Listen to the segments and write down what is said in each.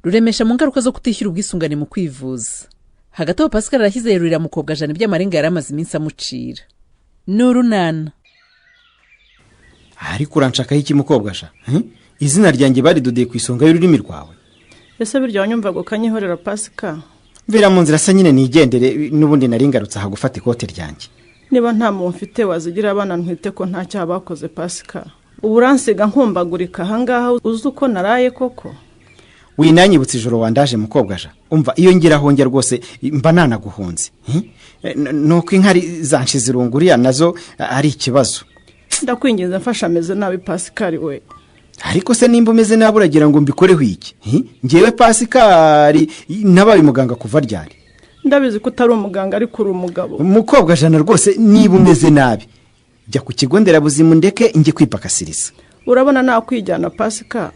Ruremesha mu ngaruka zo kutishyura ubwisungane mu kwivuza. Hagati aho Pascal arashyize yerurira mukobwa jana iby'amarenga yari amaze iminsi amucira. Ni urunana. Ariko uranshakaho iki, mukobwa sha? Izina ryanjye baridodeye ku isonga y'ururimi rwawe. Ese birya wanyumvaga ukanyihorera, Pasika? Mvira mu nzira se nyine nigendere, n'ubundi nari ngarutse aha gufata ikote ryanjye. Niba nta muntu mfite wazigira abana ntwite ko nta cyaha bakoze, Pasika, ubu uransiga nkumbagurika ahangaha, uzi uko naraye koko? Winanyibutse ijoro wandaje, mukobwa ja. Umva, iyo ngira aho njya rwose mba nanaguhunze. Nuko inkari zanshize irungu, uriya nazo ari ikibazo. Ndakwinginze mfasha, ameze nabi, Pasikari we. Ariko se nimba umeze nabi uragira ngo mbikoreho iki? Ngewe Pasikari nabaye umuganga kuva ryari? Ndabizi ko utari umuganga, ariko uri umugabo. Umukobwa jana rwose, niba umeze nabi jya ku kigo nderabuzima ndeke njye kwipakasiriza. Urabona nakwijyana, Pasika?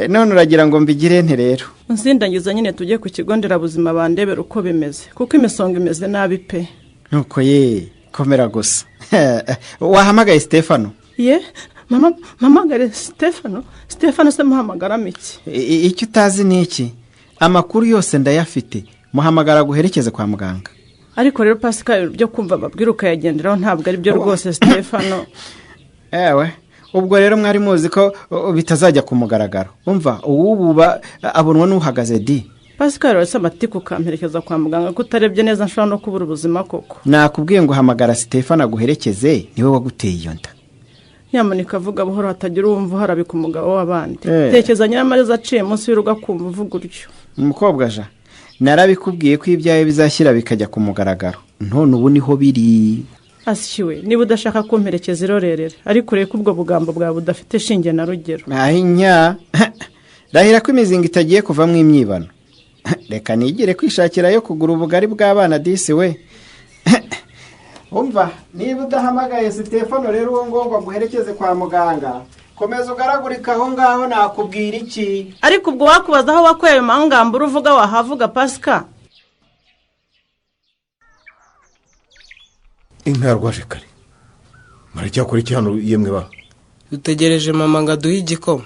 None uragira ngo mbigire nte rero? Nsindagiza nyine tujye ku kigo nderabuzima bandebera uko bimeze, kuko imisonga imeze nabi pe. Nuko ye, komera gusa. Wahamagaye Stefano? Ye mama, mpamagare Stefano? Stefano se muhamagaramo iki? Icyo utazi ni iki? Amakuru yose ndayafite. Muhamagara guherekeze kwa muganga. Ariko rero Pascal, byo kumva amabwire ukayagenderaho ntabwo ari byo rwose. Stefano? Ewe, ubwo rero mwari muzi ko bitazajya ku mugaragaro. Umva, uwububa abonwa n'uhagaze di. Pascal, uretse amatiku ukamperekeza kwa muganga, ko utarebye neza nshobora no kubura ubuzima koko? Nakubwiye ngo hamagara Stefano aguherekeze, niwe waguteye iyo nda. Nyamuneka avuga buhoro hatagira uwumva uharabika umugabo w'abandi. Eh. Tekereza Nyiramariza aciye munsi y'urugo akumva uvuga utyo. Umukobwa ja, narabikubwiye ko ibyawe bizashyira bikajya ku mugaragaro, none ubu niho biri. Asyiwe, niba udashaka kumperekeza irorerere, ariko ureke ubwo bugambo bwawe budafite shinge na rugero. Ahinya, rahira ko imizinga itagiye kuvamo imyibano. Reka nigire kwishakira yo kugura ubugari bw'abana disi we. Umva, niba udahamagaye Sitefano rero uwo ngomba guherekeze kwa muganga, komeza ugaragurika aho ngaho, nakubwira iki? Ariko ubwo wakubaza aho wakuye ayo mangambure uvuga wahavuga, Pasika? Inka yarwaje kare, muracyakora iki hano yemwe ba? Dutegereje mama ngo aduhe igikoma.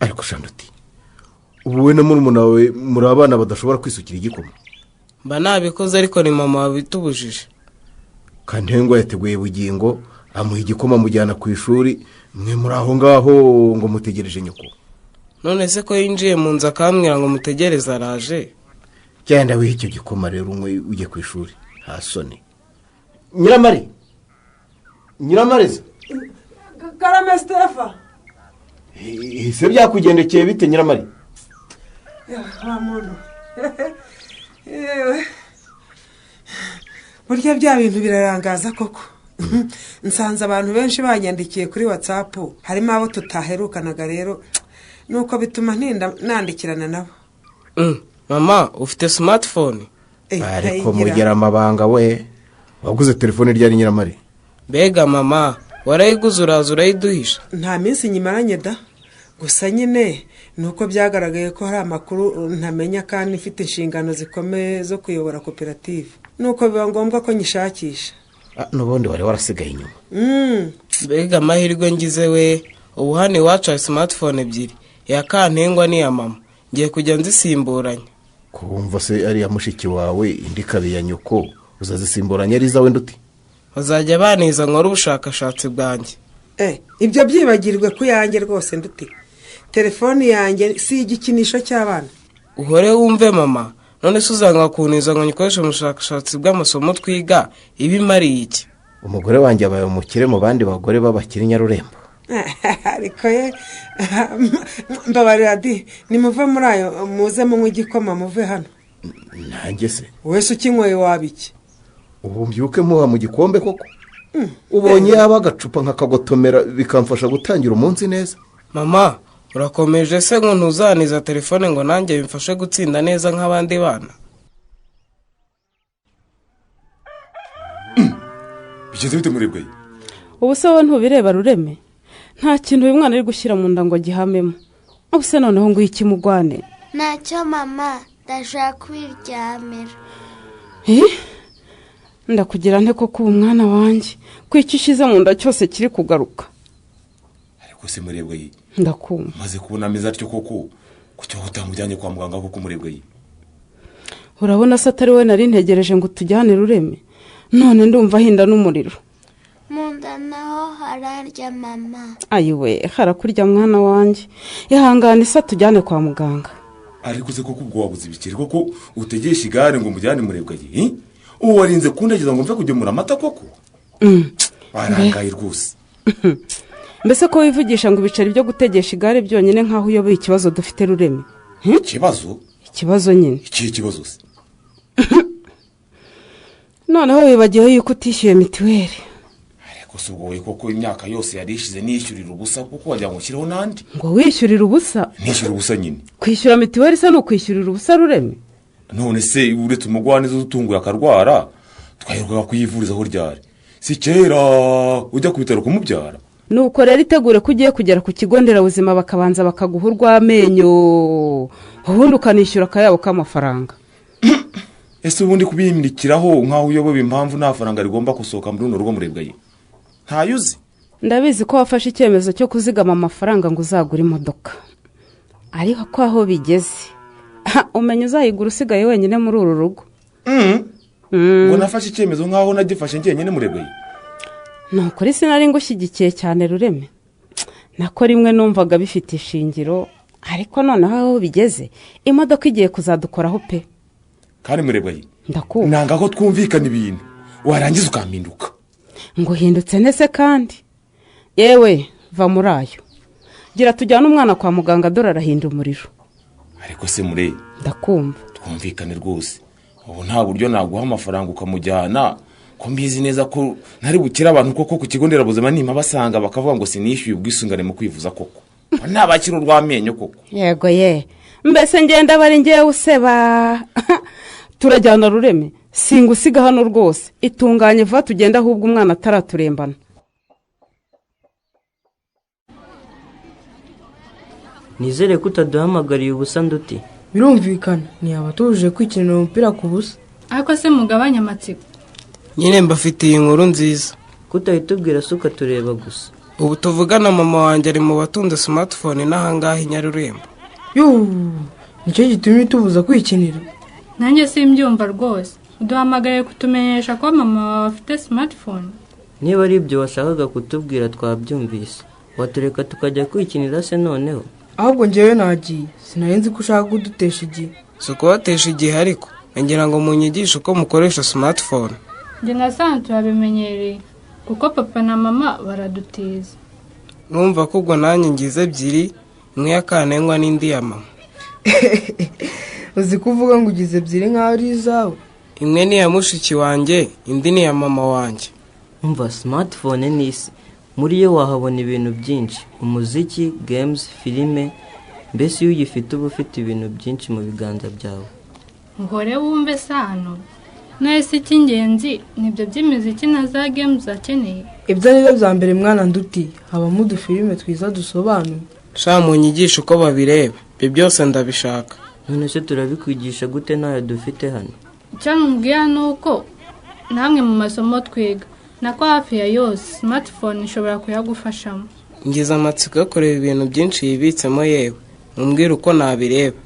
Ariko shanduti, ubu wowe na murumuna wawe muri abana badashobora kwisukira igikoma? Mba nabikoze, ariko ni mama wabitubujije. Kantengwa yateguye Bugingo, amuha igikoma, amujyana ku ishuri, mwe muri aho ngaho ngo mutegereje nyoko. None se ko yinjiye mu nzu akambwira ngo mutegereze araje? Genda wihe icyo gikoma rero unywe ujye ku ishuri, nta soni. Nyiramari, Nyiramariza! Karame, Sitefa. Ese byakugendekeye bite, Nyiramari? Wa muntu, yewe, burya bya bintu birarangaza koko. Nsanze abantu benshi banyandikiye kuri WhatsApp, harimo abo tutaherukanaga rero, nuko bituma ntinda nandikirana nabo. Mama, ufite smartphone? Eh, Ariko ntayigira. Mugera amabanga we, waguze telefone ryari, Nyiramari? Mbega mama, warayiguze uraza urayiduhisha. Nta minsi nyimaranye da, gusa nyine ni uko byagaragaye ko hari amakuru ntamenya kandi mfite inshingano zikomeye zo kuyobora koperative, nuko biba ngombwa ko nyishakisha. Ah, n'ubundi wari warasigaye inyuma. Mbega amahirwe ngize we! Ubu hano iwacu hari smartphone ebyiri, iya Kantengwa n'iya mama. Ngiye kujya nzisimburanya. Kumva se ari iya mushiki wawe, indi ikaba iya nyoko, uzazisimburanya ari izawe nduti? Bazajya baniza nkore ubushakashatsi bwanjye. Eh, ibyo byibagirwe ku yanjye rwose nduti, telefoni yanjye si igikinisho cy'abana. Uhore wumve mama, none se uzanga kuntiza ngo nyikoreshe mu bushakashatsi bw'amasomo twiga, iba imariye iki? Umugore wanjye abaye umukire mu bandi bagore b'abakire Nyarurembo. Ariko ye, mbabarira di, nimuve muri ayo muze munywe igikoma muve hano. Nanjye se? Wese ukinyweye waba iki? Ubu mbyuke muha mu gikombe koko? Ubonye yaba agacupa nkakagotomera bikamfasha gutangira umunsi neza. Mama, urakomeje se ngo ntuzaniza telefone ngo nanjye bimfashe gutsinda neza nk'abandi bana? Bigeze bite murebwa ye? Ubu se wowe ntubireba, Rureme? Nta kintu uyu mwana ari gushyira mu nda ngo agihamemo. Ubu se noneho ngo ikimugwane? Ntacyo mama, ndashaka kwiryamira. Eh? Ndakugira nte koko ubu mwana wanjye, ko icyo ushyize mu nda cyose kiri kugaruka? Ariko Ariko se murebwa ye, Ndakumva. Maze kubona ameze atyo koko, kuki utamujyanye kwa muganga koko, murebwa ye? Urabona se atari we nari ntegereje ngo tujyane, Rureme? None ndumva ahinda n'umuriro. Mu nda naho hararya, mama. Ayiwe, harakurya mwana wanjye, ihangane isa tujyane kwa muganga. Ariko se koko ubwo wabuze ibikeri koko utegesha igare ngo umujyane, murebwa ye? Ubu warinze kundageza ngo mve kugemura amata koko? Warangaye rwose. Mbese ko wivugisha ngo ibiceri byo gutegesha igare byonyine, nk'aho uyoboye ikibazo dufite, Rureme? Ikibazo? Ikibazo nyine. Ikihe kibazo se? Noneho wibagiwe yuko utishyuye mituweli. Ariko si ubwo wowe koko, imyaka yose yari ishize nishyurira ubusa kuko wagira ngo ushyireho n'andi? Ngo wishyurire ubusa? Nishyura ubusa nyine. Kwishyura mituweli se ni ukwishyurira ubusa, Rureme? None se uretse umugwaneza utunguye akarwara, twaherukaga kuyivurizaho ryari? Si kera ujya ku bitaro kumubyara? Nuko rero itegure ko ugiye kugera ku kigo nderabuzima bakabanza bakaguha urw'amenyo, ubundi ukanishyura akayabo k'amafaranga. Ese ubundi kubimurikiraho nk'aho uyoboye impamvu nta faranga rigomba gusohoka muri runo rugo, murebwa ye, ntayo uzi? Ndabizi ko wafashe icyemezo cyo kuzigama amafaranga ngo uzagure imodoka, ariko ko aho bigeze umenya uzayigura usigaye wenyine muri uru rugo. Ngo nafashe icyemezo nk'aho nagifashe njyenyine, murebwa ye? Ni ukuri sinari ngushyigikiye cyane, Rureme, nako rimwe numvaga bifite ishingiro, ariko noneho aho bigeze imodoka igiye kuzadukoraho pe. Kandi murebwa ye, Ndakumva. nanga ko twumvikana ibintu warangiza ukampinduka. Ngo uhindutse nese kandi? Yewe, va muri ayo, gira tujyane umwana kwa muganga, dore arahinda umuriro. Ariko se mure? Ndakumva. Twumvikane rwose, ubu nta buryo naguha amafaranga ukamujyana, ko mbizi neza ko ntari bukire abantu koko ku kigo nderabuzima nimba basanga bakavuga ngo sinishyuye ubwisungane mu kwivuza koko, ntabakira urw'amenyo koko? Yego ye, mbese ngenda bari ngewe useba? Turajyana, Rureme, singusiga hano rwose. Itunganye vuba tugende ahubwo umwana ataraturembana. Nizere ko utaduhamagariye ubusa, Nduti. Birumvikana, ntiyaba tubujije kwikinira umupira ku busa. Ariko se mugabanye amatsiko. Nyine mbafitiye inkuru nziza. Kutahita se ukatureba gusa? Ubu tuvugana mama wanjye ari mu batunze smartphone n'ahangaha i Nyarurembo. Yuuu, nicyo gitumye utubuza kwikinira? Nanjye simbyumva rwose. Uduhamagaye kutumenyesha ko mama wawe afite smartphone? Niba ari ibyo washakaga kutubwira twabyumvise, watureka tukajya kwikinira se noneho? Ahubwo ngewe nagiye, sinari nzi ko ushaka kudutesha igihe. Si ukubatesha igihe, ariko ngira ngo munyigishe uko mukoresha smartphone. Njye na Sano turabimenyereye kuko papa na mama baradutiza. Numva ko ubwo nanjye ngize ebyiri, imwe ya Kantengwa n'indi ya mama. Uzi ko uvuga ngo ugize ebyiri nk'aho ari izawe? Imwe ni iya mushiki wanjye, indi ni iya mama wanjye. Umva, smartphone ni isi. Muri yo wahabona ibintu byinshi: umuziki, games, filime, mbese iyo uyifite uba ufite ibintu byinshi mu biganza byawe. Uhore wumve Sano. Nese icy'ingenzi nibyo by'imiziki na za games akeneye? Ibyo ni byo bya mbere, mwana Nduti, habamo udufilime twiza dusobanuye. Sha, munyigishe uko babireba, ibyo byose ndabishaka. None se turabikwigisha gute ntayo dufite hano? Icyo mubwira ni uko namwe mu masomo twiga, nako hafi ya yose, smartphone ishobora kuyagufashamo. Ngize amatsiko yo kureba ibintu byinshi yibitsemo. Yewe, mumbwire uko nabireba.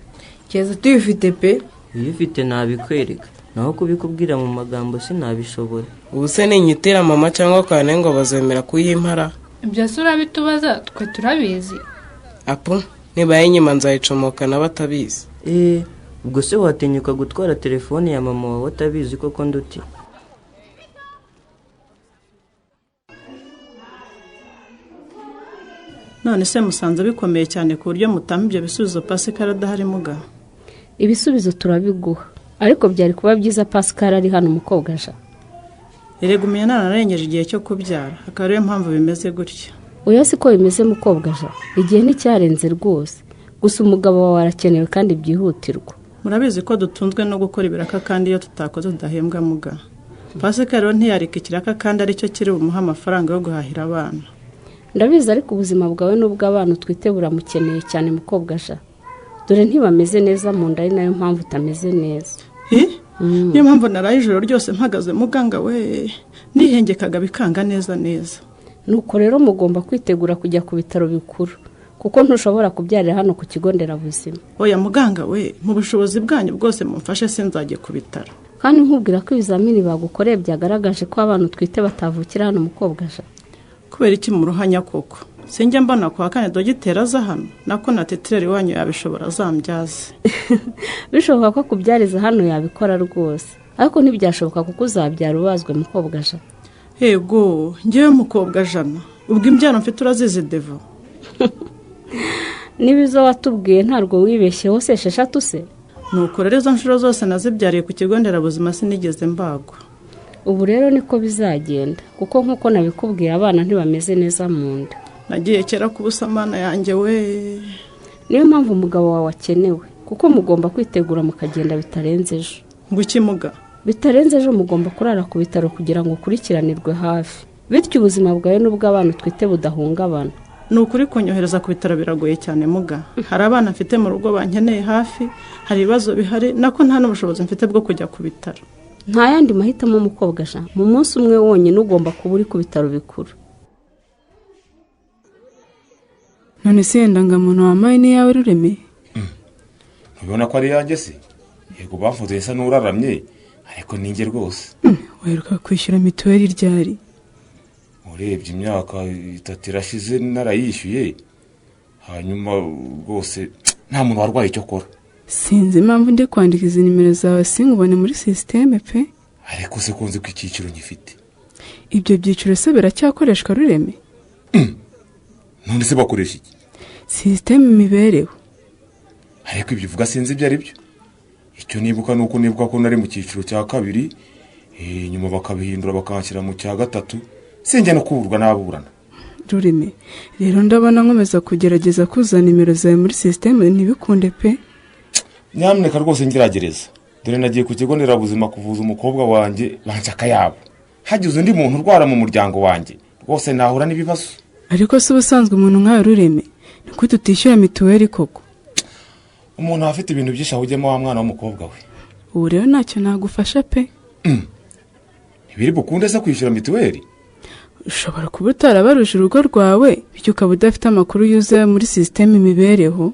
Keza tuyifite pe. Uyifite nabikwereka, naho kubikubwira mu magambo sinabishobora. Ubu se ninyitira mama cyangwa Kantengwa bazemera kuyimpara? Ibyo se urabitubaza? Twe turabizi. Apu, nibaye inyuma nzayicomoka n'abatabizi. Eee, ubwo se watinyuka gutwara telefone ya mama wawe atabizi koko, Nduti? None se musanze bikomeye cyane ku buryo mutama ibyo bisubizo Pascal adahari, muga? Ibisubizo turabiguha, ariko byari kuba byiza Pascal ari hano, umukobwa aja. Erega umenya nararengeje igihe cyo kubyara, akaba ariyo mpamvu bimeze gutya. Oya, siko bimeze, mukobwa aja, igihe nticyarenze rwose, gusa umugabo wawe arakenewe kandi byihutirwa. Murabizi ko dutunzwe no gukora ibiraka, kandi iyo tutakoze tudahembwa, muga. Pascal rero ntiyareka ikiraka kandi aricyo kiri bumuhe amafaranga yo guhahira abana. Ndabizi, ariko ubuzima bwawe n'ubw'abana utwite buramukeneye cyane, mukobwa aja. Dore ntibameze neza mu nda, ari nayo mpamvu utameze neza. Niyo mpamvu naraye ijoro ryose mpagaze, muganga we, nihengekaga bikanga neza neza. Nuko rero mugomba kwitegura kujya ku bitaro bikuru, kuko ntushobora kubyarira hano ku kigo nderabuzima. Oya muganga we, mu bushobozi bwanyu bwose mumfashe sinzajye ku bitaro. Kandi nkubwira ko ibizamini bagukoreye byagaragaje ko abana utwite batavukira hano, mukobwa ja. Kubera iki mu ruhanya koko? Sinjya mbona kuwa kane dogiteri aza hano, nako na tetireri wanyu yabishobora azambyaze. Bishoboka ko kubyariza hano yabikora rwose, ariko ntibyashoboka kuko uzabyara ubazwe, mukobwa ja. Yego, ngewe mukobwa jana, ubwo imbyaro mfite urazizi devo. Niba izo watubwiye ntabwo wibeshyeho se 6 se? Nuko rero izo nshuro zose nazibyariye ku kigo nderabuzima sinigeze mbagwa. Ubu rero niko bizagenda, kuko nk'uko nabikubwiye abana ntibameze neza mu nda. Nagiye kera ku busamana yanjye we. Niyo mpamvu umugabo wawe akenewe, kuko mugomba kwitegura mukagenda bitarenze ejo. Ngo iki muga? Bitarenze ejo mugomba kurara ku bitaro kugira ngo ukurikiranirwe hafi, bityo ubuzima bwawe n'ubw'abana utwite budahungabana. Ni ukuri kunyohereza ku bitaro biragoye cyane muga. Hari abana mfite mu rugo bankeneye hafi, hari ibibazo bihari, nako nta n'ubushobozi mfite bwo kujya ku bitaro. Nta yandi mahitamo mukobwa ja, mu munsi umwe wonyine ugomba kuba uri ku bitaro bikuru. None se indangamuntu wambaye ni iyawe Rureme? Ntubibona ko ari iyanjye se? Yego bamfotoye isa n'uraramye, ariko ninjye rwose. Uheruka kwishyura mituweli ryari? Urebye imyaka 3 irashize narayishyuye, hanyuma rwose nta muntu warwaye icyo akora. Sinzi impamvu ndi kwandika izi nimero zawe sinkubone muri sisiteme pe. Ariko se ko nzi ko icyiciro ngifite. Ibyo byiciro se biracyakoreshwa Rureme? None se bakoresha iki? Sisiteme imibereho. Ariko ibyo uvuga sinzi ibyo ari byo. Icyo nibuka nuko nibuka ko nari mu cyiciro cya 2, nyuma bakabihindura bakanshyira mu cya 3, sinjya no kuburwa n'aburana. Rureme, rero ndabona nkomeza kugerageza kuza nimero zawe muri sisiteme ntibikunde pe. Nyamuneka rwose ngiragereza. Dore nagiye ku kigo nderabuzima kuvuza umukobwa wanjye banshaka yabo. Hagize undi muntu urwara mu muryango wanjye, rwose nahura n'ibibazo. Ariko se ubusanzwe umuntu nkawe Rureme, niko tutishyura mituweli koko? Umuntu afite ibintu byinshi ahugiyemo wa mwana w'umukobwa we. Ubu rero ntacyo nagufasha pe. Ntibiri bukunde se kwishyura mituweli? Ushobora kuba utarabaruje urugo rwawe, bityo ukaba udafite amakuru yuzuye muri sisiteme imibereho.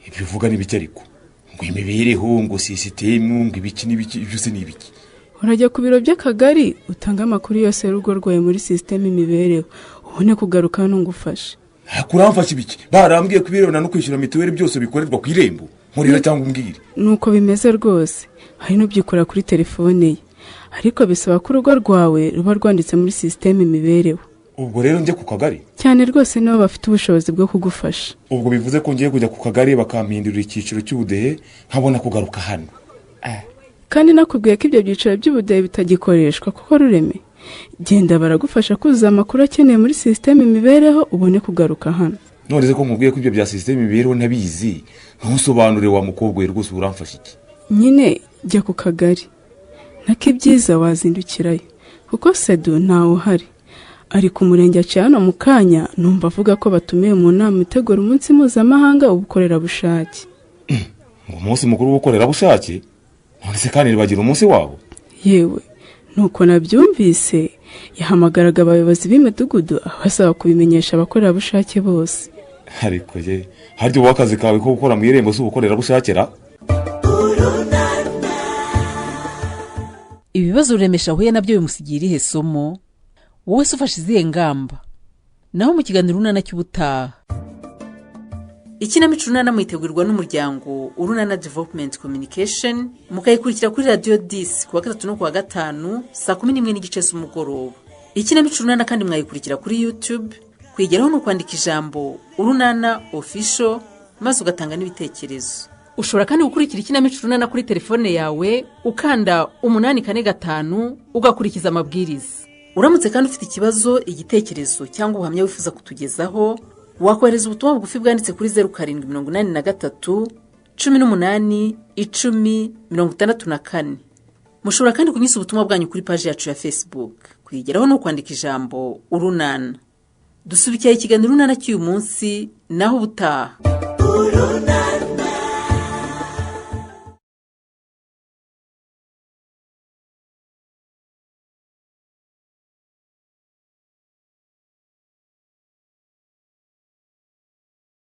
Ibyo uvuga ni bike ariko. Ngo imibereho, ngo sisiteme, ngo ibiki n'ibiki, ibyo se ni ibiki? Urajya ku biro by'akagari utanga amakuru yose y'urugo rwawe muri sisiteme imibereho, ubone kugaruka hano ngufashe. Kuramfasha ibiki? Barambwiye ko ibirebana no kwishyura mituweli byose bikorerwa ku irembo. Nkorera cyangwa umbwire. Nuko bimeze rwose, hari n'ubyikora kuri telefone ye, ariko bisaba ko urugo rwawe ruba rwanditse muri sisiteme imibereho. Ubwo rero njye ku kagari? Cyane rwose, nibo bafite ubushobozi bwo kugufasha. Ubwo bivuze ko ngiye kujya ku kagari bakampindurira icyiciro cy'ubudehe nkabona kugaruka hano. Kandi nakubwiye ko ibyo byiciro by'ubudehe bitagikoreshwa kuko Rureme, genda baragufasha kuzuza amakuru akeneye muri sisiteme imibereho ubone kugaruka hano. None se ko nkubwiye ko ibyo bya sisiteme imibereho ntabizi, ntusobanure wa mukobwa we rwose uramfasha iki? Nyine jya ku kagari, nako ibyiza wazindukirayo kuko Sedu ntawe uhari. Ari ku murenge aciye hano mu kanya, numva avuga ko batumiwe mu nama itegura umunsi mpuzamahanga w'ubukorerabushake. Ngo umunsi mukuru w'ubukorerabushake? None se kandi bagira umunsi wabo? Yewe, nuko nabyumvise, yahamagaraga abayobozi b'imidugudu abasaba kubimenyesha abakorerabushake bose. Ariko ye, harya ubu akazi kawe ko gukora mu irembo si ubukorerabushake ra? Ibibazo Ruremesha ahuye nabyo bimusigiye irihe somo? Wowe se ufashe izihe ngamba? Naho mu kiganiro Urunana cy'ubutaha. Ikinamico Urunana muyitegurirwa n'umuryango Urunana Development Communication, mukayikurikira kuri Radio 10 kuwa 3 no kuwa 5 saa 11:30 z'umugoroba. Ikinamico Urunana kandi mwayikurikira kuri YouTube, kwigeraho ni ukwandika ijambo Urunana Official maze ugatanga n'ibitekerezo. Ushobora kandi gukurikira ikinamico Urunana kuri telefone yawe ukanda 845 ugakurikiza amabwiriza. Uramutse kandi ufite ikibazo, igitekerezo cyangwa ubuhamya wifuza kutugezaho, wakohereza ubutumwa bugufi bwanditse kuri 0783 18 10 64. Mushobora kandi kunyuza ubutumwa bwanyu kuri paji yacu ya Facebook. Kuyigeraho ni ukwandika ijambo Urunana. Dusubikiye ikiganiro Urunana cy'uyu munsi, naho ubutaha.